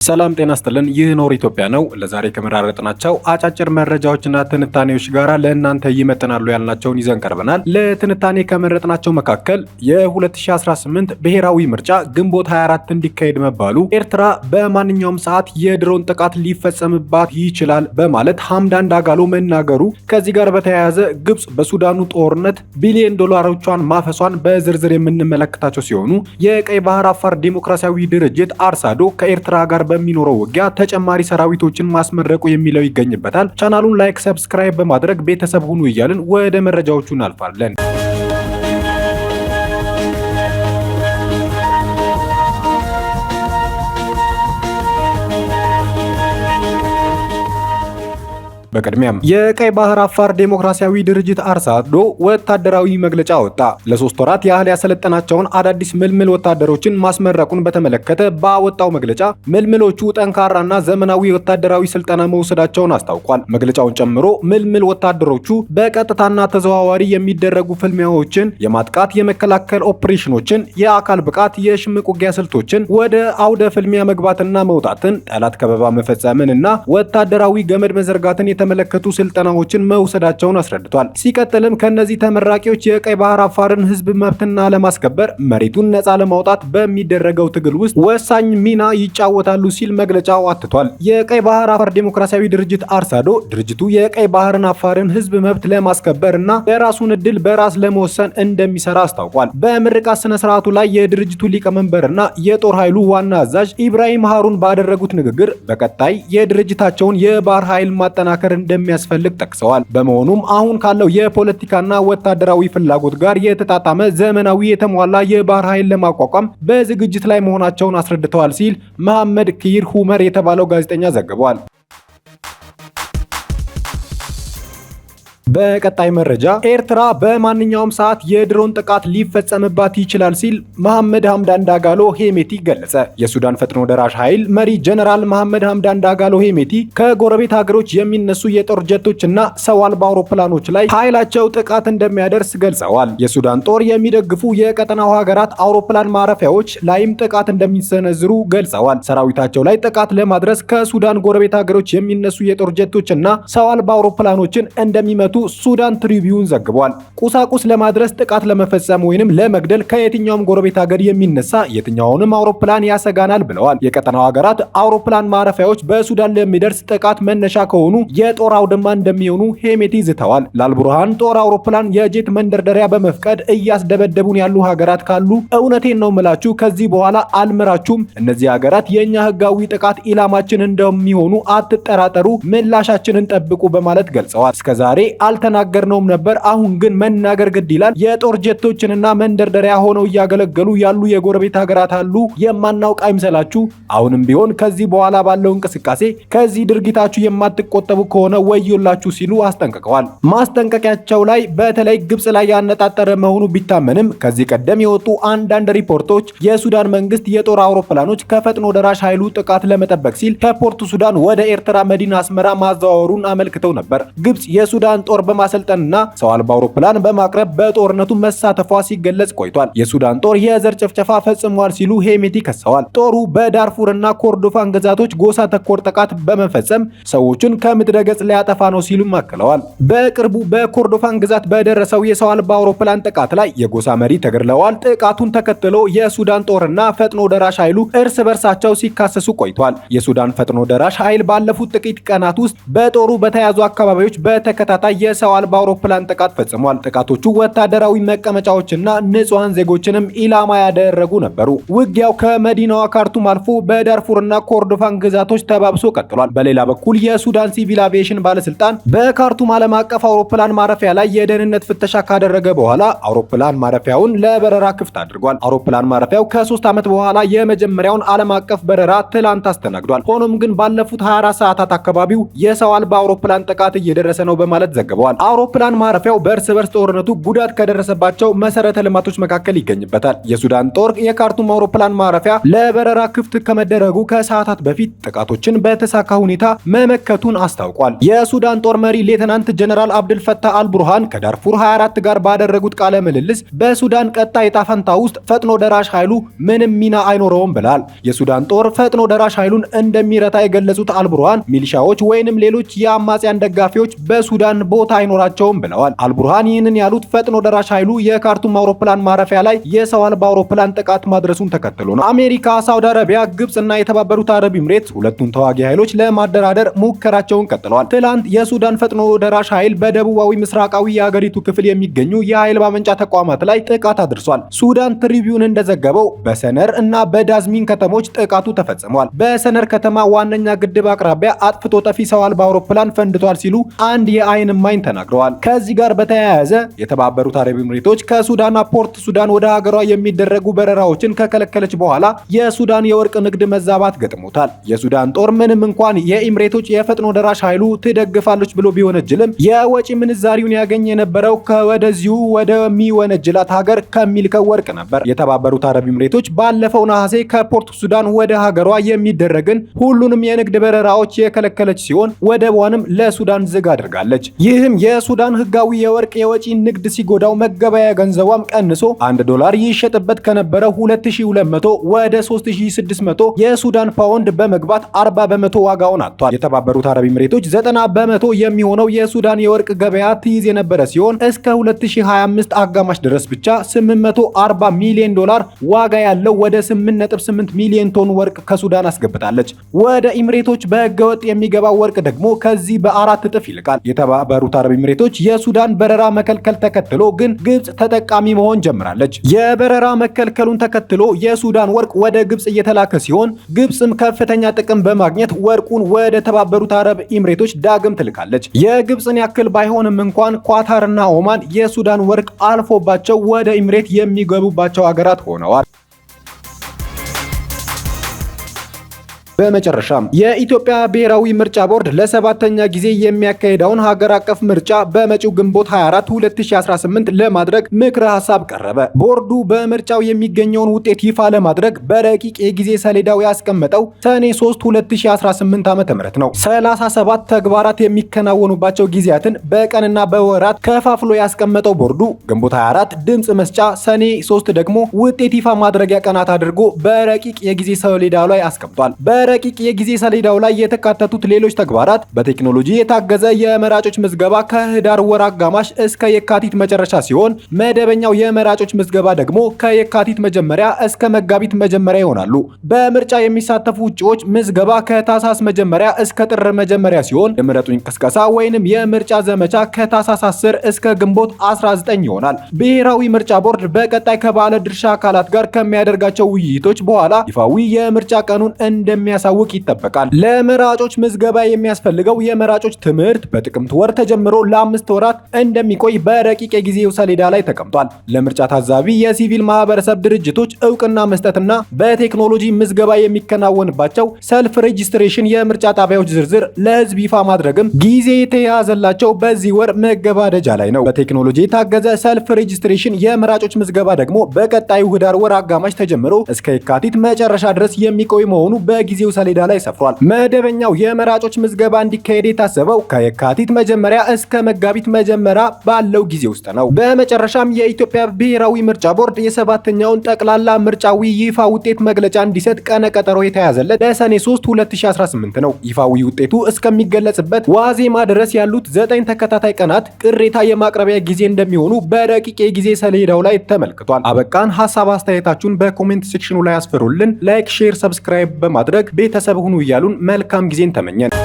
ሰላም ጤና ይስጥልን። ይህ ኖር ኢትዮጵያ ነው። ለዛሬ ከመራረጥናቸው አጫጭር መረጃዎችና ትንታኔዎች ጋር ለእናንተ ይመጥናሉ ያልናቸውን ይዘን ቀርበናል። ለትንታኔ ከመረጥናቸው መካከል የ2018 ብሔራዊ ምርጫ ግንቦት 24 እንዲካሄድ መባሉ፣ ኤርትራ በማንኛውም ሰዓት የድሮን ጥቃት ሊፈጸምባት ይችላል በማለት ሐምዳን ዳጋሎ መናገሩ፣ ከዚህ ጋር በተያያዘ ግብጽ በሱዳኑ ጦርነት ቢሊዮን ዶላሮቿን ማፈሷን በዝርዝር የምንመለከታቸው ሲሆኑ፣ የቀይ ባህር አፋር ዲሞክራሲያዊ ድርጅት አርሳዶ ከኤርትራ ጋር በሚኖረው ውጊያ ተጨማሪ ሰራዊቶችን ማስመረቁ የሚለው ይገኝበታል። ቻናሉን like፣ subscribe በማድረግ ቤተሰብ ሁኑ እያልን ወደ መረጃዎቹ እናልፋለን። በቅድሚያም የቀይ ባህር አፋር ዴሞክራሲያዊ ድርጅት አርሳዶ ወታደራዊ መግለጫ ወጣ። ለ3 ወራት ያህል ያሰለጠናቸውን አዳዲስ ምልምል ወታደሮችን ማስመረቁን በተመለከተ ባወጣው መግለጫ ምልምሎቹ ጠንካራና ዘመናዊ ወታደራዊ ስልጠና መውሰዳቸውን አስታውቋል። መግለጫውን ጨምሮ ምልምል ወታደሮቹ በቀጥታና ተዘዋዋሪ የሚደረጉ ፍልሚያዎችን፣ የማጥቃት የመከላከል ኦፕሬሽኖችን፣ የአካል ብቃት፣ የሽምቅ ውጊያ ስልቶችን፣ ወደ አውደ ፍልሚያ መግባትና መውጣትን፣ ጠላት ከበባ መፈጸምን እና ወታደራዊ ገመድ መዘርጋትን የተመለከቱ ስልጠናዎችን መውሰዳቸውን አስረድቷል። ሲቀጥልም ከነዚህ ተመራቂዎች የቀይ ባህር አፋርን ህዝብ መብትና ለማስከበር መሬቱን ነፃ ለማውጣት በሚደረገው ትግል ውስጥ ወሳኝ ሚና ይጫወታሉ ሲል መግለጫው አትቷል። የቀይ ባህር አፋር ዴሞክራሲያዊ ድርጅት አርሳዶ ድርጅቱ የቀይ ባህርን አፋርን ህዝብ መብት ለማስከበር እና የራሱን እድል በራስ ለመወሰን እንደሚሰራ አስታውቋል። በምርቃት ስነ ስርዓቱ ላይ የድርጅቱ ሊቀመንበርና የጦር ኃይሉ ዋና አዛዥ ኢብራሂም ሃሩን ባደረጉት ንግግር በቀጣይ የድርጅታቸውን የባህር ኃይል ማጠናከር እንደሚያስፈልግ ጠቅሰዋል። በመሆኑም አሁን ካለው የፖለቲካና ወታደራዊ ፍላጎት ጋር የተጣጣመ ዘመናዊ የተሟላ የባህር ኃይል ለማቋቋም በዝግጅት ላይ መሆናቸውን አስረድተዋል ሲል መሐመድ ኪር ሁመር የተባለው ጋዜጠኛ ዘግቧል። በቀጣይ መረጃ ኤርትራ በማንኛውም ሰዓት የድሮን ጥቃት ሊፈጸምባት ይችላል ሲል መሐመድ ሐምዳን ዳጋሎ ሄሜቲ ገለጸ። የሱዳን ፈጥኖ ደራሽ ኃይል መሪ ጀነራል መሐመድ ሐምዳን ዳጋሎ ሄሜቲ ከጎረቤት ሀገሮች የሚነሱ የጦር ጀቶች እና ሰው አልባ አውሮፕላኖች ላይ ኃይላቸው ጥቃት እንደሚያደርስ ገልጸዋል። የሱዳን ጦር የሚደግፉ የቀጠናው ሀገራት አውሮፕላን ማረፊያዎች ላይም ጥቃት እንደሚሰነዝሩ ገልጸዋል። ሰራዊታቸው ላይ ጥቃት ለማድረስ ከሱዳን ጎረቤት ሀገሮች የሚነሱ የጦር ጀቶች እና ሰው አልባ አውሮፕላኖችን እንደሚመቱ ሱዳን ትሪቢዩን ዘግቧል። ቁሳቁስ ለማድረስ፣ ጥቃት ለመፈጸም ወይንም ለመግደል ከየትኛውም ጎረቤት ሀገር የሚነሳ የትኛውንም አውሮፕላን ያሰጋናል ብለዋል። የቀጠናው ሀገራት አውሮፕላን ማረፊያዎች በሱዳን ለሚደርስ ጥቃት መነሻ ከሆኑ የጦር አውድማ እንደሚሆኑ ሄሜቲ ዝተዋል። ለአልቡርሃን ጦር አውሮፕላን የጄት መንደርደሪያ በመፍቀድ እያስደበደቡን ያሉ ሀገራት ካሉ እውነቴን ነው ምላችሁ፣ ከዚህ በኋላ አልምራችሁም። እነዚህ ሀገራት የእኛ ህጋዊ ጥቃት ኢላማችን እንደሚሆኑ አትጠራጠሩ፣ ምላሻችንን ጠብቁ በማለት ገልጸዋል። እስከዛሬ አልተናገርነውም ነበር፣ አሁን ግን መናገር ግድ ይላል። የጦር ጀቶችንና መንደርደሪያ ሆነው እያገለገሉ ያሉ የጎረቤት ሀገራት አሉ፣ የማናውቅ አይምሰላችሁ። አሁንም ቢሆን ከዚህ በኋላ ባለው እንቅስቃሴ ከዚህ ድርጊታችሁ የማትቆጠቡ ከሆነ ወዮላችሁ ሲሉ አስጠንቅቀዋል። ማስጠንቀቂያቸው ላይ በተለይ ግብጽ ላይ ያነጣጠረ መሆኑ ቢታመንም ከዚህ ቀደም የወጡ አንዳንድ ሪፖርቶች የሱዳን መንግስት የጦር አውሮፕላኖች ከፈጥኖ ደራሽ ኃይሉ ጥቃት ለመጠበቅ ሲል ከፖርት ሱዳን ወደ ኤርትራ መዲና አስመራ ማዘዋወሩን አመልክተው ነበር። ግብጽ የሱዳን ጦር በማሰልጠንና ሰው አልባ አውሮፕላን በማቅረብ በጦርነቱ መሳተፏ ሲገለጽ ቆይቷል። የሱዳን ጦር የዘር ጭፍጨፋ ፈጽሟል ሲሉ ሄሜቲ ከሰዋል። ጦሩ በዳርፉርና ኮርዶፋን ግዛቶች ጎሳ ተኮር ጥቃት በመፈጸም ሰዎችን ከምድረ ገጽ ሊያጠፋ ነው ሲሉም አክለዋል። በቅርቡ በኮርዶፋን ግዛት በደረሰው የሰው አልባ አውሮፕላን ጥቃት ላይ የጎሳ መሪ ተገድለዋል። ጥቃቱን ተከትሎ የሱዳን ጦርና ፈጥኖ ደራሽ ኃይሉ እርስ በርሳቸው ሲካሰሱ ቆይቷል። የሱዳን ፈጥኖ ደራሽ ኃይል ባለፉት ጥቂት ቀናት ውስጥ በጦሩ በተያዙ አካባቢዎች በተከታታይ የሰው አልባ አውሮፕላን ጥቃት ፈጽሟል። ጥቃቶቹ ወታደራዊ መቀመጫዎችና ንጹሐን ዜጎችንም ኢላማ ያደረጉ ነበሩ። ውጊያው ከመዲናዋ ካርቱም አልፎ በዳርፉርና ኮርዶፋን ግዛቶች ተባብሶ ቀጥሏል። በሌላ በኩል የሱዳን ሲቪል አቪዬሽን ባለስልጣን በካርቱም ዓለም አቀፍ አውሮፕላን ማረፊያ ላይ የደህንነት ፍተሻ ካደረገ በኋላ አውሮፕላን ማረፊያውን ለበረራ ክፍት አድርጓል። አውሮፕላን ማረፊያው ከ3 ዓመት በኋላ የመጀመሪያውን ዓለም አቀፍ በረራ ትላንት አስተናግዷል። ሆኖም ግን ባለፉት 24 ሰዓታት አካባቢው የሰው አልባ አውሮፕላን ጥቃት እየደረሰ ነው በማለት ዘግቧል። ዘግበዋል። አውሮፕላን ማረፊያው በእርስ በርስ ጦርነቱ ጉዳት ከደረሰባቸው መሰረተ ልማቶች መካከል ይገኝበታል። የሱዳን ጦር የካርቱም አውሮፕላን ማረፊያ ለበረራ ክፍት ከመደረጉ ከሰዓታት በፊት ጥቃቶችን በተሳካ ሁኔታ መመከቱን አስታውቋል። የሱዳን ጦር መሪ ሌተናንት ጀነራል አብድልፈታህ አልቡርሃን ከዳርፉር 24 ጋር ባደረጉት ቃለ ምልልስ በሱዳን ቀጣይ ዕጣ ፈንታ ውስጥ ፈጥኖ ደራሽ ኃይሉ ምንም ሚና አይኖረውም ብለዋል። የሱዳን ጦር ፈጥኖ ደራሽ ኃይሉን እንደሚረታ የገለጹት አልቡርሃን ሚሊሻዎች ወይንም ሌሎች የአማጽያን ደጋፊዎች በሱዳን ቦታ አይኖራቸውም ብለዋል። አልቡርሃን ይህንን ያሉት ፈጥኖ ደራሽ ኃይሉ የካርቱም አውሮፕላን ማረፊያ ላይ የሰው አልባ አውሮፕላን ጥቃት ማድረሱን ተከትሎ ነው። አሜሪካ፣ ሳውዲ አረቢያ፣ ግብጽ እና የተባበሩት አረብ ኤምሬትስ ሁለቱን ተዋጊ ኃይሎች ለማደራደር ሙከራቸውን ቀጥለዋል። ትላንት የሱዳን ፈጥኖ ደራሽ ኃይል በደቡባዊ ምስራቃዊ የሀገሪቱ ክፍል የሚገኙ የኃይል ማመንጫ ተቋማት ላይ ጥቃት አድርሷል። ሱዳን ትሪቢዩን እንደዘገበው በሰነር እና በዳዝሚን ከተሞች ጥቃቱ ተፈጽሟል። በሰነር ከተማ ዋነኛ ግድብ አቅራቢያ አጥፍቶ ጠፊ ሰው አልባ አውሮፕላን ፈንድቷል ሲሉ አንድ የአይን እማኝ ተናግረዋል። ከዚህ ጋር በተያያዘ የተባበሩት አረብ ኤምሬቶች ከሱዳን ፖርት ሱዳን ወደ ሀገሯ የሚደረጉ በረራዎችን ከከለከለች በኋላ የሱዳን የወርቅ ንግድ መዛባት ገጥሞታል። የሱዳን ጦር ምንም እንኳን የኤምሬቶች የፈጥኖ ደራሽ ኃይሉ ትደግፋለች ብሎ ቢወነጅልም የወጪ ምንዛሪውን ያገኝ የነበረው ከወደዚሁ ወደሚወነጅላት ሀገር ከሚልከው ወርቅ ነበር። የተባበሩት አረብ ኤምሬቶች ባለፈው ነሐሴ ከፖርት ሱዳን ወደ ሀገሯ የሚደረግን ሁሉንም የንግድ በረራዎች የከለከለች ሲሆን ወደቧንም ለሱዳን ዝግ አድርጋለች። ይህም የሱዳን ህጋዊ የወርቅ የወጪ ንግድ ሲጎዳው መገበያያ ገንዘቧም ቀንሶ $1 ይሸጥበት ከነበረው 2200 ወደ 3600 የሱዳን ፓውንድ በመግባት 40% ዋጋውን አጥቷል። የተባበሩት አረብ ኤምሬቶች 90% የሚሆነው የሱዳን የወርቅ ገበያ ትይዝ የነበረ ሲሆን እስከ 2025 አጋማሽ ድረስ ብቻ $840 ሚሊዮን ዋጋ ያለው ወደ 8.8 ሚሊዮን ቶን ወርቅ ከሱዳን አስገብታለች። ወደ ኤምሬቶች በህገወጥ የሚገባው ወርቅ ደግሞ ከዚህ በ4 እጥፍ ይልቃል። የተባበሩት አረብ ኤምሬቶች የሱዳን በረራ መከልከል ተከትሎ ግን ግብጽ ተጠቃሚ መሆን ጀምራለች። የበረራ መከልከሉን ተከትሎ የሱዳን ወርቅ ወደ ግብጽ እየተላከ ሲሆን ግብጽም ከፍተኛ ጥቅም በማግኘት ወርቁን ወደ ተባበሩት አረብ ኤምሬቶች ዳግም ትልካለች። የግብጽን ያክል ባይሆንም እንኳን ኳታርና ኦማን የሱዳን ወርቅ አልፎባቸው ወደ ኤምሬት የሚገቡባቸው ሀገራት ሆነዋል። በመጨረሻም የኢትዮጵያ ብሔራዊ ምርጫ ቦርድ ለሰባተኛ ጊዜ የሚያካሄደውን ሀገር አቀፍ ምርጫ በመጪው ግንቦት 24 2018 ለማድረግ ምክረ ሀሳብ ቀረበ። ቦርዱ በምርጫው የሚገኘውን ውጤት ይፋ ለማድረግ በረቂቅ የጊዜ ሰሌዳው ያስቀመጠው ሰኔ 3 2018 ዓ.ም ነው። 37 ተግባራት የሚከናወኑባቸው ጊዜያትን በቀንና በወራት ከፋፍሎ ያስቀመጠው ቦርዱ ግንቦት 24 ድምፅ መስጫ፣ ሰኔ 3 ደግሞ ውጤት ይፋ ማድረጊያ ቀናት አድርጎ በረቂቅ የጊዜ ሰሌዳው ላይ አስቀምጧል። በረቂቅ የጊዜ ሰሌዳው ላይ የተካተቱት ሌሎች ተግባራት በቴክኖሎጂ የታገዘ የመራጮች ምዝገባ ከህዳር ወር አጋማሽ እስከ የካቲት መጨረሻ ሲሆን መደበኛው የመራጮች ምዝገባ ደግሞ ከየካቲት መጀመሪያ እስከ መጋቢት መጀመሪያ ይሆናሉ። በምርጫ የሚሳተፉ እጩዎች ምዝገባ ከታህሳስ መጀመሪያ እስከ ጥር መጀመሪያ ሲሆን የምረጡኝ ቅስቀሳ ወይንም የምርጫ ዘመቻ ከታህሳስ 10 እስከ ግንቦት 19 ይሆናል። ብሔራዊ ምርጫ ቦርድ በቀጣይ ከባለ ድርሻ አካላት ጋር ከሚያደርጋቸው ውይይቶች በኋላ ይፋዊ የምርጫ ቀኑን እንደሚያሳውቅ ይጠበቃል። ለመራጮች ምዝገባ የሚያስፈልገው የመራጮች ትምህርት በጥቅምት ወር ተጀምሮ ለ5 ወራት እንደሚቆይ በረቂቅ የጊዜው ሰሌዳ ላይ ተቀምጧል። ለምርጫ ታዛቢ የሲቪል ማህበረሰብ ድርጅቶች እውቅና መስጠትና በቴክኖሎጂ ምዝገባ የሚከናወንባቸው self registration የምርጫ ጣቢያዎች ዝርዝር ለህዝብ ይፋ ማድረግም ጊዜ የተያዘላቸው በዚህ ወር መገባደጃ ላይ ነው። በቴክኖሎጂ የታገዘ self registration የመራጮች ምዝገባ ደግሞ በቀጣዩ ህዳር ወር አጋማሽ ተጀምሮ እስከ የካቲት መጨረሻ ድረስ የሚቆይ መሆኑ በጊዜው ሰሌዳ ላይ ሰፍሯል። መደበኛው የመራጮች ምዝገባ እንዲካሄድ የታሰበው ከየካቲት መጀመሪያ እስከ መጋቢት መጀመሪያ ባለው ጊዜ ውስጥ ነው። በመጨረሻም የኢትዮጵያ ብሔራዊ ምርጫ ቦርድ የሰባተኛውን ጠቅላላ ምርጫዊ ይፋ ውጤት መግለጫ እንዲሰጥ ቀነ ቀጠሮ የተያዘለት ለሰኔ 3 2018 ነው። ይፋዊ ውጤቱ እስከሚገለጽበት ዋዜማ ድረስ ያሉት 9 ተከታታይ ቀናት ቅሬታ የማቅረቢያ ጊዜ እንደሚሆኑ በረቂቅ የጊዜ ሰሌዳው ላይ ተመልክቷል። አበቃን። ሀሳብ አስተያየታችሁን በ comment section ኑ ላይ አስፍሩልን። Like፣ share፣ subscribe በማድረግ ቤተሰብ ሁኑ እያሉን መልካም ጊዜን ተመኘን።